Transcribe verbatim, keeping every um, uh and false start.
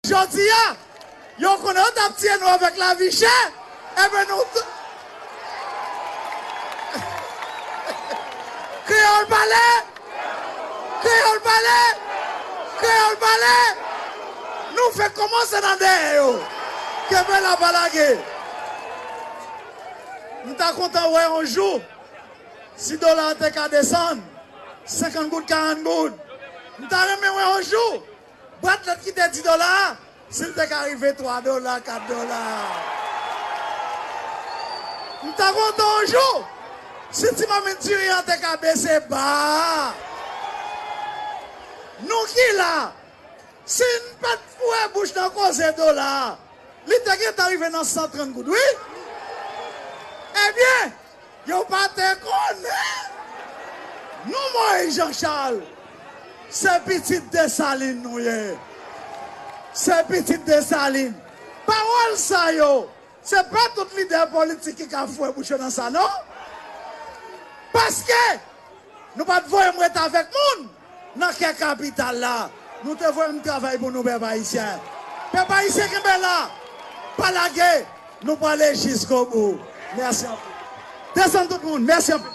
Jodi a, yo konnen yo t ap tiye nou avèk lavi chè. Enben nou tou. Kreyòl pale! Kreyòl pale! Kreyòl pale! Nou fèk kòmanse nan dèyè yo. Kenbe la, pa lage. M ta kontan wè yon jou, si dola a te ka desann senkant goud, karant goud, m ta renmen wè yon jou bwat lèt ki te di dola a, si l te ka rive twa dola, kat dola. M ta kontan yon jou, si ti mamit diri an te ka bese ba. Nou ki la, si n pa t foure bouch nan koze dola a, li te gentan rive nan san trant goud, wi. Ebyen, yo pa te konnen. Nou, Moyiz Jan Chal, se pitit Desalin nou ye. Se pitit Desalin. Pawòl sa yo, se pa tout lidè politik ki ka foure bouch yo nan sa, non. Paske nou pa t voye m ret avèk moun nan kè kapital la. Nou te voye m travay pou nou, pèp ayisyen. Pèp ayisyen, kenbe la. Pa lage. Nou prale jiskobou. Mèsi anpil. Desann tout moun. Mèsi anpil.